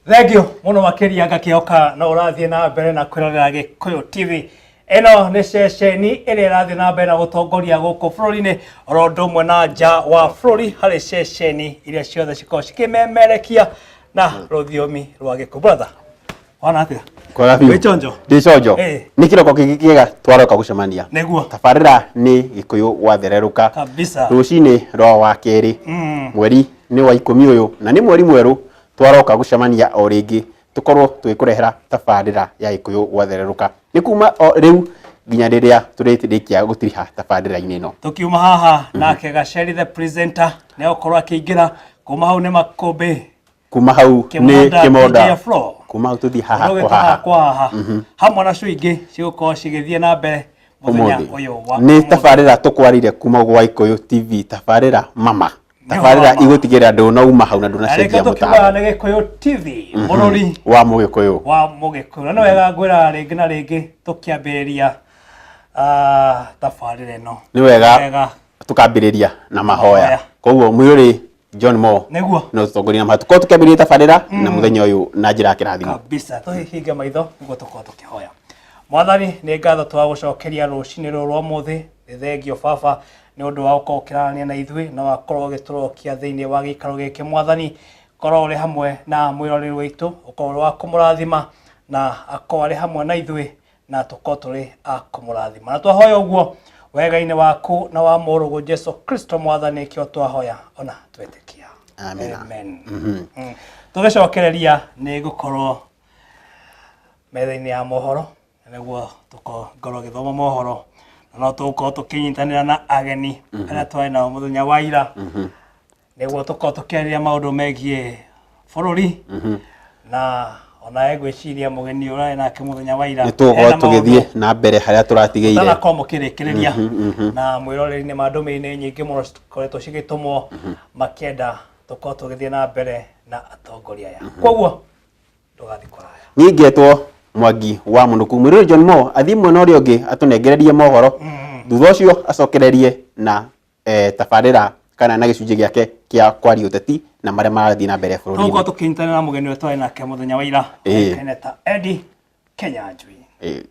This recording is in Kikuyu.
Thengiũ mũno makĩria, ngakĩhoka no ũrathiĩ na mbere na kwĩrorera Gĩkũyũ TV. Ĩno nĩ ceceni ĩrĩa ĩrathiĩ na mbere na gũtongoria gũkũ bũrũri-inĩ oro ũndũ ũmwe na nja wa bũrũri harĩ ceceni iria ciothe cikoragwo cikĩmemerekia na rũthiomi rwa Gĩkũyũ. Brother, wana atĩa? Kwega biũ. Wĩ chonjo? Ndĩ chonjo. Ĩ. Nĩ kĩroko kĩngĩ kĩega twaroka gũcemania. Nĩguo. Tabarĩra nĩ Gĩkũyũ gwathererũka. Kabisa. Rũcinĩ rwa wa kerĩ. Mweri nĩ wa 10 ũyũ na nĩ mweri mwerũ twaroka gũcemania o rĩngĩ tũkorwo tũgĩkũrehera tabarĩra ya Gĩkũyũ gwathererũka. Nĩ kuma o rĩu nginya rĩrĩa tũrĩrĩkia gũtiriha tabarĩra-inĩ ĩno. Tũkiuma haha nake Gaceri the presenter nĩ egũkorwo akĩingĩra. Kuma hau nĩ Makũmbĩ. Kuma hau nĩ Kĩmonda, Kĩmonda. DJ Flo. Kuma hau tũthiĩ haha Ũndũ kwa ũgĩtwo haha haha. kwa haha hamwe na cio ingĩ cigũkorwo cigĩthiĩ na mbere mũthenya Ũmũthĩ. ũyũ wa Nĩ ũmũthĩ. tabarĩra tũkwarĩire kuma gwa Gĩkũyũ TV, tabarĩra mama. Tabarĩra mama. igũtigĩrĩra ndũnauma hau na Na rĩngĩ ndũnacenjia tũkiugaga mũtambo. nĩ Gĩkũyũ TV, mũrori wa Mũgĩkũyũ. Wa Mũgĩkũyũ. Na nĩ wega ngwĩra rĩngĩ na rĩngĩ tũkĩambĩrĩria tabarĩra ĩno. Nĩ wega Wega. tũkambĩrĩria na mahoya. Mahoya. Koguo mwĩrĩ John Mo Nĩguo. no tũtongorie na mahoya. Tũkorwo tũkĩambĩrĩria tabarĩra na mũthenya ũyũ na njĩra ya kĩrathimo. Kabisa. Tũhihinge maitho nĩguo tũkorwo tũkĩhoya. Mwathani, nĩ ngatho twagũcokeria rũcinĩ rũrũ rwa ũmũthĩ. Nĩ thengio baba nĩ ũndũ wa gũkorwo ũkĩrarania na ithuĩ na wakorwo ũgĩtũrokia thĩinĩ wa gĩikaro gĩkĩ. Mwathani, korwo ũrĩ hamwe na mwĩroreri witũ, ũkorwo ũrĩ wa kũmũrathima na akorwo arĩ hamwe na ithuĩ na tũkorwo tũrĩ a kũmũrathima. Na twahoya ũguo wega-inĩ waku na wa mũrũguo Jesu Kristo Mwathani kĩo twahoya ona twetĩkia. Amina. Amen. Tũgĩcokereria nĩ gũkorwo metha-inĩ ya mohoro nĩguo tũkorwo gĩthoma mohoro, na no tũgũkorwo tũkĩnyitanĩra na ageni arĩa twarĩ nao mũthenya wa ira nĩguo tũkorwo tũkĩarĩria maũndũ megiĩ bũrũri, na onawe ngwĩciria mũgeni ũrarĩ nake mũthenya wa ira Nĩ tũgũkorwo hena maũndũ tũgĩthiĩ na mbere harĩa tũratigĩire. Tũtanakorwo mũkĩrĩkĩrĩria na mwĩroreri nĩ mandũmĩrĩri nĩ nyingĩ mũno cikoretwo cigĩtũmwo makĩenda tũkorwo tũgĩthiĩ na mbere na atongoria aya, koguo ndũgathiĩ kũraya. Niĩ ngetwo Mwangi wa Mũnũku. Mwĩroreri John Mo athiĩ mwena ũrĩa ũngĩ atũnengererie mohoro, thutha ũcio acokererie na tabarĩra kana na gĩcunjĩ gĩake kĩa kwaria ũteti na marĩa marathiĩ na mbere tũgũkorwo bũrũri-inĩ. Tũkĩnyitanĩra na mũgeni ũrĩa twarĩ nake mũthenya wa ira, Ĩĩ. ũĩkaine ta Eddie Kenyanjui. Ĩĩ.